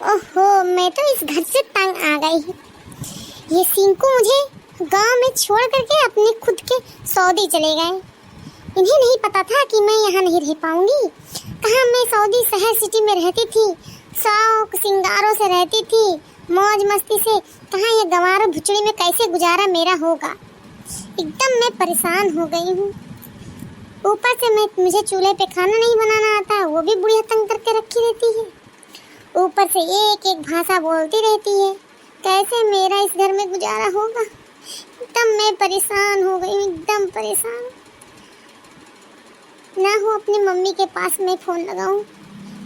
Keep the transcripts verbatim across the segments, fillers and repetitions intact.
ओहो, मैं तो इस घर से तंग आ गई। ये सिंकू मुझे गांव में छोड़ करके अपने खुद के सऊदी चले गए। इन्हें नहीं पता था कि मैं यहाँ नहीं रह पाऊंगी। कहाँ मैं सऊदी शहर सिटी में रहती थी, शौक सिंगारों से रहती थी, मौज मस्ती से। कहाँ ये गंवारों भुचड़ी में कैसे गुजारा मेरा होगा। एकदम मैं परेशान हो गई हूँ। ऊपर से मैं, मुझे चूल्हे पे खाना नहीं बनाना आता, वो भी बुढ़िया तंग करके रखी रहती है। ऊपर से एक एक भाषा बोलती रहती है। कैसे मेरा इस घर में गुजारा होगा? एकदम मैं परेशान हो गई हूँ, एकदम परेशान। ना हो अपनी मम्मी के पास मैं फोन लगाऊं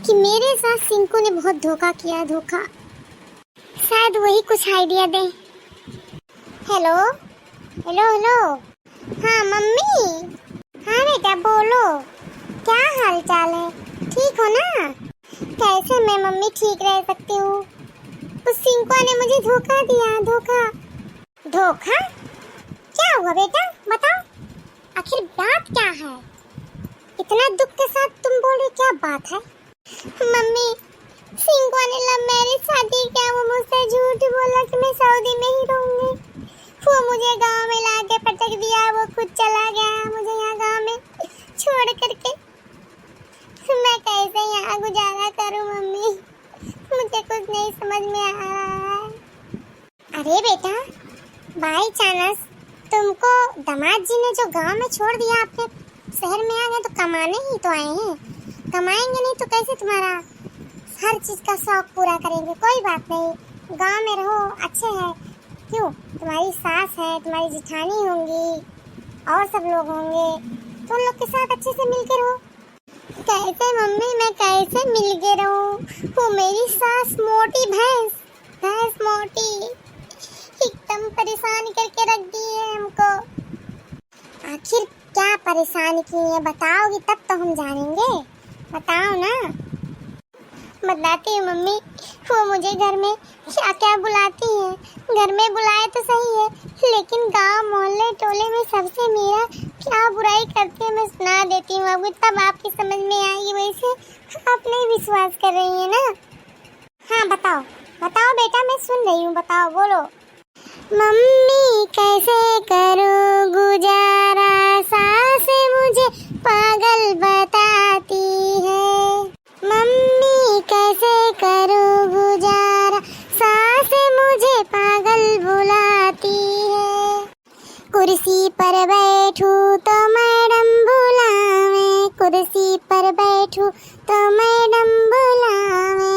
कि मेरे साथ सिंकू ने बहुत धोखा किया है, धोखा। शायद वही कुछ आइडिया दे। Hello, hello, hello. हाँ मम्मी। हाँ बेटा बोलो, क्या हाल चाल है, ठीक हो ना? कैसे मैं मम्मी ठीक रह सकती हूँ? उस सिंकुआ ने मुझे धोखा दिया, धोखा। धोखा? क्या हुआ बेटा, बताओ, आखिर बात क्या है? इतना दुख के साथ तुम बोल रही, क्या बात है? मम्मी, सिंकुआ ने लव मैरिज शादी किया, वो मुझसे झूठ बोला कि मैं सऊदी में ही रहूंगी। वो मुझे गांव में लाके पटक दिया, वो खुद चला गया मुझे यहाँ गांव में छोड़ करके। मैं कैसे यहाँ गुजारा करूँ मम्मी, मुझे कुछ नहीं समझ में आ रहा है। अरे बेटा, बाई चांस तुमको दामाद जी ने जो गांव में छोड़ दिया, आपके शहर में आ गए, तो कमाने ही तो आए हैं। कमाएंगे नहीं तो कैसे तुम्हारा हर चीज का शौक पूरा करेंगे? कोई बात नहीं, गांव में रहो, अच्छे हैं। क्यों, तुम्हारी सास है, तुम्हारी जिठानी होंगी और सब लोग होंगे, तो उन लोग के साथ अच्छे से मिलके रहो। कैसे मम्मी, मैं कैसे मिल के रहूं? वो मेरी सास मोटी भैंस, भैंस मोटी, एकदम परेशान करके रख दी है हमको। आखिर क्या परेशान की है, बताओगी तब तो हम जानेंगे, बताओ ना। बताती हूँ मम्मी, वो मुझे घर में क्या क्या बुलाती है। घर में बुलाए तो सही है, लेकिन गांव मोहल्ले टोले में सबसे मेरा क्या बुराई करती है, मैं सुना देती हूँ आपको, तब आपकी समझ में आएगी। वैसे आप नहीं विश्वास कर रही है ना? हाँ बताओ, बताओ बेटा, मैं सुन रही हूँ, बताओ, बोलो। मम्मी कैसे करूँ गुजारा, सास मुझे पागल बताती है। मम्मी कैसे करूँ गुजारा, सास मुझे पागल बुलाती है। कुर्सी पर बैठूँ तो मैडम बुलावे, कुर्सी पर बैठूँ तो मैडम बुलावे।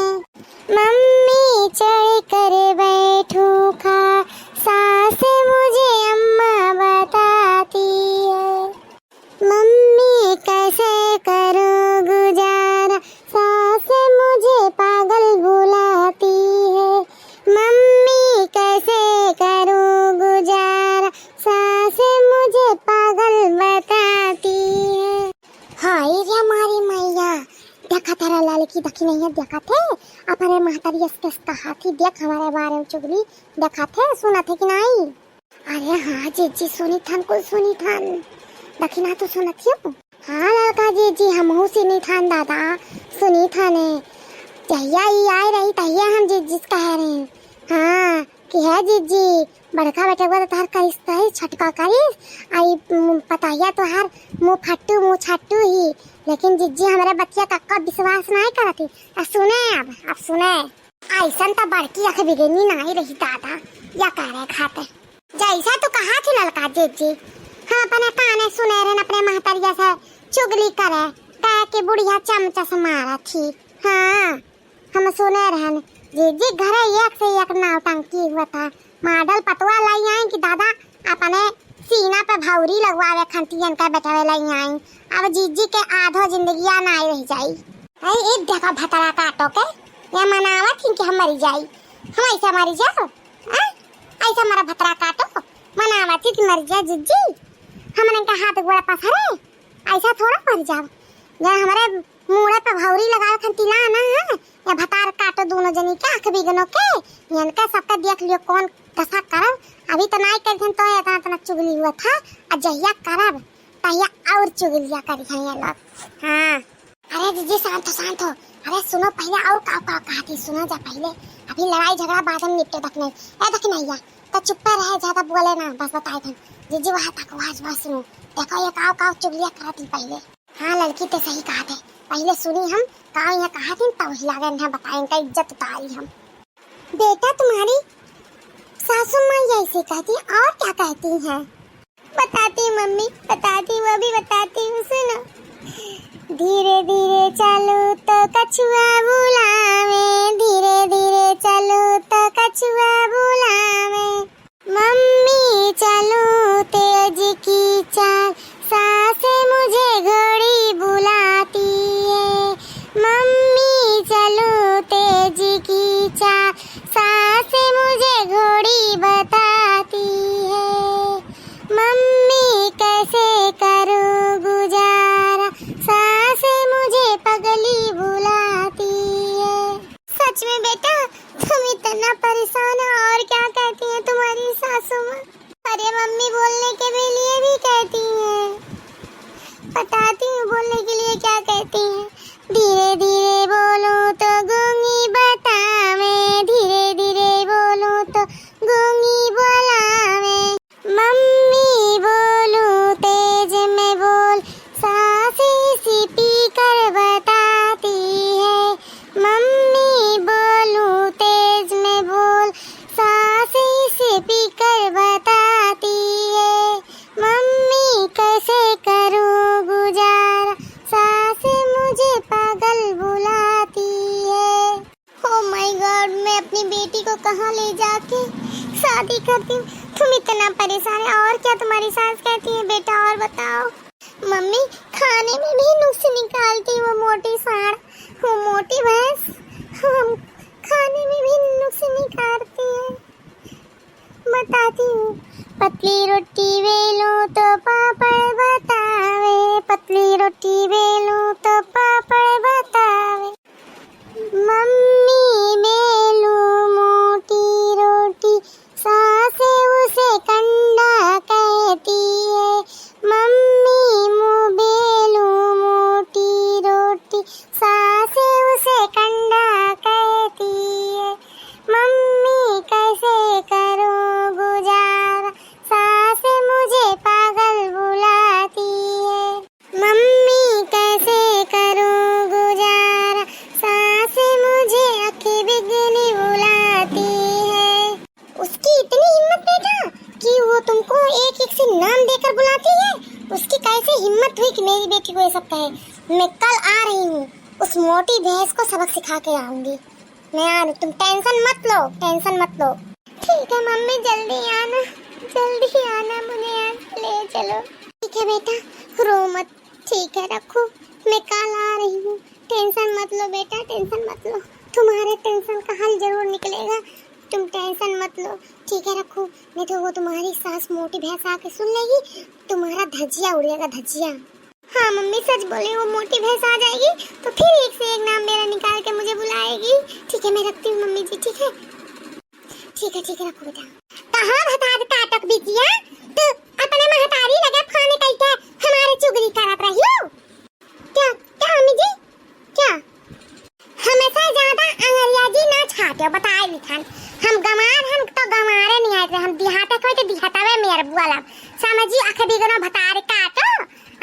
मम्मी चढ़ कर बैठूँ खा, सास मुझे अम्मा बताती है। मम्मी कैसे करूँ गुजारा, सास मुझे पागल बुलाती है। मम्मी कैसे करूँ गुजारा, सास मुझे पागल बताती है। हाय रे हमारी मैया, देखा थे रे ललकी दखिनैया, देखा थे अपने महतरिया से कस कहा थी, देख हमारे बारे में चुगली, देखा थे, सुना थे कि नहीं? अरे हाँ जीजी, सुनी थान, कुल सुनी थान। दखिना तो सुनत हियो। हाँ ललका जीजी, हमहू सुनी थान दादा, सुनी थाने। जहिया ई आए रही तहिया हम जीजी से कहे रहे। हाँ कि है जीजी, बड़का बेटवा तो तहार करिस तही छटका करिस, आई पतहिया तोहार मुँह फट्टू मुँह छट्टू ही। लेकिन जीजी हमरे बतिया कक्का विश्वास नहीं करत ही। आ सुने अब, अब सुने। ऐसन त बड़की अख बिगनी नाई रही दादा, या करे खाते। जैसा तू कहा थी ललका जीजी, हम अपने काने सुने रहन अपने महतरिया से चुगली करे, कहे कि बुढ़िया चमचस मारा थी। हाँ, हम सुने रहन जीजी घरे एक से एक नौटंकी हुआ था। मॉडल पतवा लाई आई कि दादा अपने सीना पे भौरी लगवावे खंतियन के बैठवे लाई आई। अब जीजी के आधो जिंदगिया नाई रह जाई। अरे एक देखा भतरा काटो के, या मनावत हिन कि हम मरी जाई, हम ऐसा मरी जाओ, आ? ऐसा हमारा भतरा काटो, मनावत ही कि मरी जाए जिज्जी, हमने का हाथ गोड़ा पसरे, ऐसा थोड़ा मरी जाओ। या हमारे मूड़े पे भौरी लगावे खन तिला ना है, या भतार काटो दोनों जनी के आँख बिगनो के, इनके सबके देख लियो कौन दशा करब, अभी तो नाई करथन तो इतना इतना चुगली हुआ था, आ जहिया करब तहिया और चुगलिया करी हैं ये लोग। हाँ। अरे जीजी, शांत हो, शांत हो। अरे सुनो पहिले, और काव काव कहत ही, सुनो जा पहिले। अभी लड़ाई झगड़ा बाद में निपटे दखिनही। ए दखिनहिया, तो चुप्पे रहे, ज्यादा बोले ना, बस बताए थे। जीजी वहाँ तक आवाज मत सुनो। देखो ये काव काव चुगलिया करत ही पहिले। हाँ लड़की, ते सही कहत है, पहिले सुनी हम काव ये कहत ही, तब हिला गए ना बताए, इनका इज्जत उतारी हम। बेटा, तुम्हारी सासू माँ ऐसे कहती है, और क्या कहती है? बताती हूँ मम्मी, बताती हूँ, अभी बताती हूँ, सुनो। धीरे धीरे चलो तो कछुआ बुलावे, धीरे धीरे चलो तो कछुआ बुलावे। मम्मी चलो तेज की चाल, सास मुझे घोड़ी बुलाती है। मम्मी चलो तेज की चाल, सास मुझे घोड़ी बताती है। मम्मी कैसे करूँ गुजारा, सास मुझे पगली बुलाती है। सच में बेटा, तुम इतना परेशान हो और क्या कहती हैं तुम्हारी सासू माँ? अरे मम्मी बोलने के भी लिए भी कहती हैं। बताती हूँ बोलने के लिए क्या कहती हैं। धीरे धीरे बोलूँ तो गूंगी बतावे, धीरे धीरे बोलूँ तो गूंगी बोलावे। मम्मी बोलूँ तेज में बोल, सास स्पीकर बताती है। मम्मी बोलूँ तेज में बोल, सास स्पीकर बताती है। मम्मी कैसे करूँ गुजारा, सास मुझे पागल बुलाती है। Oh my God, मैं अपनी बेटी को कहाँ ले जाके शादी करती हूँ? तुम इतना परेशान है, और क्या तुम्हारी सास कहती है बेटा, और बताओ। मम्मी खाने में भी नुक्स निकालती, वो मोटी साँड़, वो मोटी भैंस, हम खाने में भी नुक्स निकालती है। बताती हूँ। पतली रोटी बेलूं तो पापड़ बतावे, पतली रोटी बेलूं तो पापड़ बतावे। मम्मी बेलूं मोटी रोटी, सास उसे कंडा कहती है। मम्मी मु-, बेलूं मोटी रोटी, सास उसे कंडा कहती है। मम्मी कैसे करूं गुजारा, सास मुझे पागल बुलाती है। मम्मी कैसे करूं गुजारा, सास मुझे आंखें बिगनी बुलाती है। उसकी इतनी हिम्मत बेटा कि वो तुमको एक एक से नाम देकर बुलाती है। उसकी कैसे हिम्मत हुई कि मेरी बेटी को ये सब कहे। मैं कल आ रही हूँ, उस मोटी भैंस को सबक सिखा के आऊंगी। मैं आ रही, तुम टेंशन मत लो, टेंशन मत लो। ठीक है मम्मी, जल्दी आना, जल्दी आना, मुझे यहाँ से ले चलो। ठीक है बेटा, रो मत। ठीक है, रखो, मैं कल आ रही हूँ। टेंशन मत लो बेटा, टेंशन मत लो, तुम्हारे टेंशन का हल जरूर निकलेगा, तुम टेंशन मत लो। ठीक है, रखो, नहीं तो वो तुम्हारी सास मोटी भैंस आके सुन लेगी, तुम्हारा धजिया उड़ेगा, धजिया। हाँ मम्मी, सच बोली, वो मोटी भैंस आ जाएगी तो फिर एक से एक नाम मेरा निकाल के मुझे बुलाएगी। ठीक है, मैं रखती हूँ मम्मी जी, ठीक है? ठीक है, ठीक है, रखो बेटा। कहाँ भतार काटक बिटिया, तू अपने महतारी लगे फोन कइके हमारे चुगली करत रही हो? क्या, क्या मम्मी जी, क्या? हमसे ज्यादा अंग्रेजी ना छाटो, बताए लिखन। हम गंवार, हम तो गंवारे नहीं आए थे, हम देहाते कोई तो देहातवे में अरबुआला। समझी, आंखें बिगनो भतार काटो,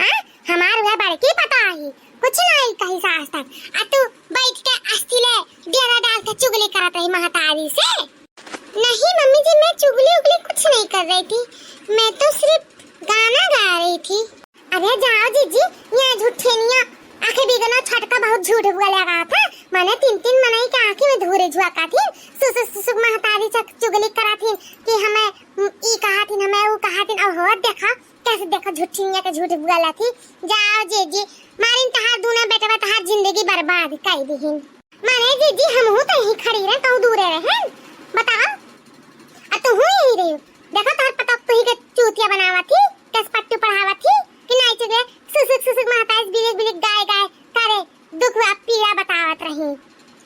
हाँ? हमार हुआ बड़की पता ही, कुछ नहीं कही सास तक। आ तू बैठ के अस्ती ले डेरा डाल के चुगली करत रही महतारी से। नहीं मम्मी जी, मैं चुगली उगली कुछ नहीं कर रही थी, मैं तो सिर्फ गाना गा रही थी। अरे जाओ जीजी, यहाँ झूठेनिया, आंखें बिगनो छटका बहुत झूठ बोले रहा था। माने तीन तीन मनई के आंखें में धूरे झुआका थी, सुसुक सुसुक महतारी से चुगली करा थी कि हमें, उम, ई कहा थी, हमें वो कहा थी, अब हो देखा, कैसे देखो झूठिनिया के झूठ बोला थी। जाओ जीजी, मारिन तहार दूना बेटवा तहार जिंदगी बर्बाद कर दीहिन। माने जीजी, हमहू तो यहीं खड़ी रहे, कहूँ दूरे रहे, बताओ। आ तू हूँ यहीं रही, देखो तोहर पतोह तुही के चूतिया बनावत ही, कस पट्टू पढ़ावत ही कि नाई चुगले, सुसुक सुसुक महतारी बिलिक बिलिक गाय गाय करे दुख आ पीड़ा बतावत रही।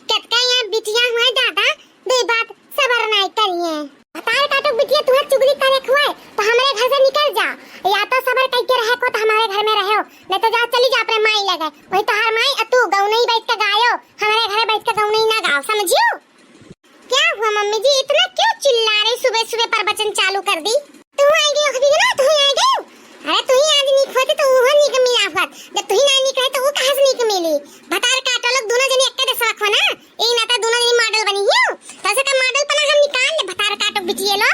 केतका यहाँ बिटिया हुए दादा, दुई बात सबर नाई करिए। भतार काटो बिटिया, तुहर चुगली करे हुए तो हमरे घर से निकल जा, या तो सबर करके रहे को तो हमारे घर में रहो, नहीं तो जाओ चली जा अपने माई लगे, वही तोहार माई आ तू जी, इतना क्यों चिल्ला रही, सुबह सुबह प्रवचन चालू कर दी? तू आई गई अखबी ना, तू ही आई गई। अरे तू ही आज नीक होती तो वो नीक मिला होत। जब तू ही ना नीक रहे तो वो कहाँ से नीक मिली? भतार काटो लोग दोनों जनी एक्के देशवा खो ना, ई नाता दोनों जनी मॉडल बनी हियो। तो से का मॉडल पना हम निकाल ले, भतार काटो बिटिये लो।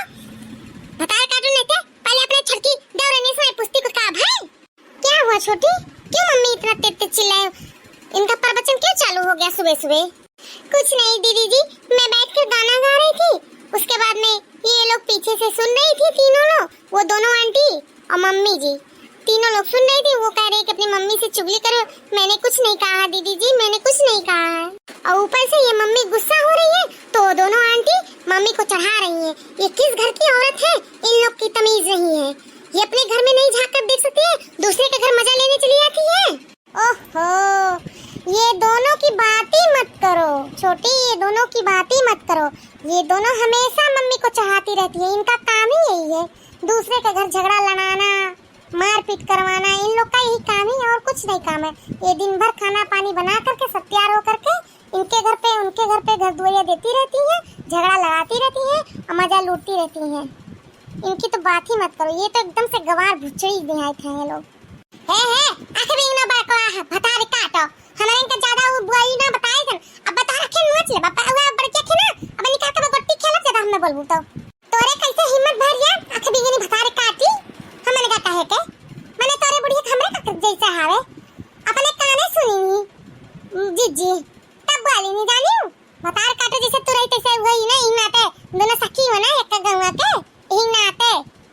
भतार काटो नहीं थे, पहले अपने छटकी दौड़ने से पुस्ती को का भाई। क्या हुआ छोटी, क्यों मम्मी इतना तेज तेज चिल्लाए? इनका प्रवचन क्यों चालू हो गया सुबह सुबह? कुछ नहीं दीदी जी, मैं बैठ कर गाना गा रही थी, उसके बाद में ये लोग पीछे से सुन रही थी, तीनों लोग, वो दोनों आंटी और मम्मी जी, तीनों लोग सुन रही थी। वो कह रही कि अपनी मम्मी से चुगली करो। मैंने कुछ नहीं कहा दीदी जी, मैंने कुछ नहीं कहा है। और ऊपर से ये मम्मी गुस्सा हो रही है तो दोनों आंटी मम्मी को चढ़ा रही हैं। ये किस घर की औरत है, इन लोग की तमीज नहीं है। ये अपने घर में नहीं झांक कर देख सकती है, दूसरे के घर मजा लेने चली जाती है। ओहो, ये दोनों की बात ही मत करो छोटी, ये दोनों की बात ही मत करो। ये दोनों हमेशा मम्मी को चढ़ाती रहती है, इनका काम ही यही है, दूसरे के घर झगड़ा लड़ाना, मारपीट करवाना, इन लोग का यही काम है और कुछ नहीं काम है। ये दिन भर खाना पानी बना करके सब तैयार हो करके इनके घर पे उनके घर पे घर दुआरिया देती रहती हैं, झगड़ा लड़ाती रहती हैं और मजा लूटती रहती हैं। इनकी तो बात ही मत करो, ये तो एकदम से गवार भुचड़ी दिहाई थे ये लोग। हे, हे, आँख भी ना बड़कवा है, भतारी काटो। हमारे इनका ज्यादा वो बुआई ना बताए जन। अब बता रखे नोच ले, बापा, हुआ बड़के खे ना, अब निकाल के गोटी खेलत ज्यादा हमें बोलबू तो। तोरे कैसे हिम्मत भर गया, आँख भी नहीं भतारी काटी, हमने का कहे के? मने तोरे बुढ़िया के हमरे का जैसे हावे, अपने काने सुनी नहीं, जिज्जी, तब बोली नहीं जानी। भतार काटे जैसे तू रही तैसे वही ना, ई नाते दोनों सखी हो ना एक गौवा के, ई नाते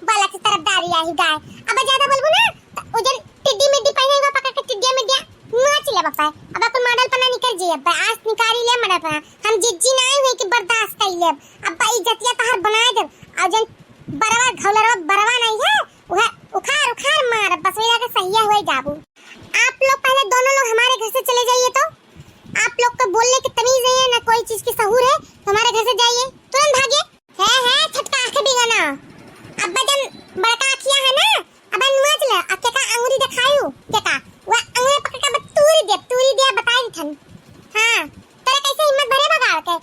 बालक से तरफदारी आई गाय। अब ज्यादा बोलबू ना, त उ जन टिड्डी मिड्डी पहने हुआ पकड़ के टिड्डिया मिड्डिया नाच ले बापा। अब अपन मॉडल पना निकल जी, अब आज निकारी ले मॉडल पना। हम जिज्जी ना हुए कि बर्दाश्त कर ले। अब इज्जतिया तहार बनाए दे। और जन बरवा घौलरवा बरवा नहीं है, वह उखाड़ उखाड़ मार, बस वही लगे सहिया हुए जाबू। आप लोग पहले दोनों लोग हमारे घर से चले जाइए तो। आप लोग को बोलने की तमीज नहीं है, ना कोई चीज की सहूर है, तो हमारे घर से जाइए, तुरंत भागिए। है, है, छोटका आँख भी है ना। अब्बा जन बड़का आँखिया है ना, अब नोच ले, अब केका अंगुरी दिखायू, केका, वह अंगुरी पकड़ के अब तूरी दे, तूरी दे, बताई थन। हाँ, तोरे कैसे हिम्मत भरे भगाड़ के?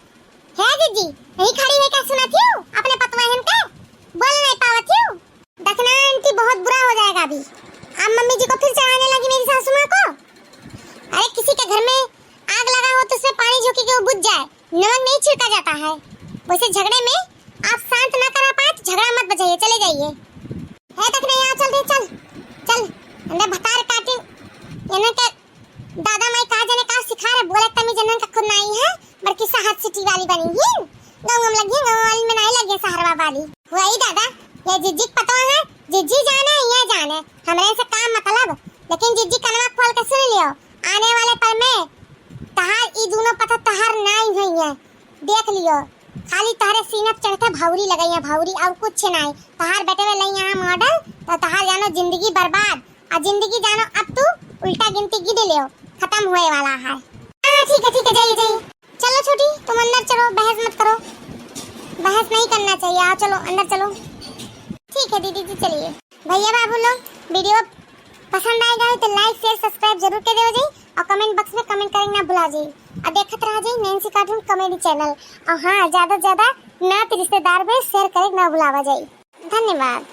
है जिज्जी, यही खड़ी है क्या सुना थियो अपने पतवाहन के? बोल नहीं पावा थियो। देखना आंटी, बहुत बुरा हो जाएगा अभी। अब मम्मी जी को फिर चढ़ाने लगी मेरी सासू माँ को। अरे, किसी के घर में आग लगा हो तो उसमें पानी झोंकी के वो बुझ जाए, नमक नहीं छिड़का जाता है। वैसे झगड़े में आप शांत ना करा पाए तो झगड़ा मत बजाइए, चले जाइए। है तक नहीं, यहाँ चल रे, चल, चल, अंदर भतार काटी, इन्हें के दादा माई का जने का सिखा रहे, बोले तमी जनन का खुद नाई है, बल्कि सहज सिटी वाली बनी ही। गाँव में लगी, गाँव वाली में नहीं लगी, शहरवा वाली। वही दादा, ये जिज्जी के पतवा है, जिज्जी जाने, ये जाने, हमरे से काम मतलब। लेकिन जिज्जी कनवा खोल के सुन लियो, आने वाले पल में तहार ई दोनों पता तहार नाई हुई है, देख लियो। खाली तहरे सीना पे चढ़ के भौरी लगई है, भौरी, और कुछ नाई। तहार बेटवे लई यहाँ मॉडल, तो तहार जानो जिंदगी बर्बाद, और जिंदगी जानो अब तू उल्टा गिनती गिन लियो, खत्म होए वाला है। हाँ, ठीक है, ठीक है, जाइए, जाइए। चलो छोटी, तुम अंदर चलो, बहस मत करो, बहस नहीं करना चाहिए। आओ, चलो, अंदर चलो। ठीक है दीदी जी, चलिए। भैया बाबू लोग, वीडियो पसंद आएगा है तो like, share, subscribe जरूर कर देवो जी, और comment box में comment करें ना भुला जी, और देखत रहा जी नैन्सी cartoon comedy channel। और हाँ, ज्यादा से ज्यादा नात रिश्तेदार में share करें ना भुलावा जाई। धन्यवाद।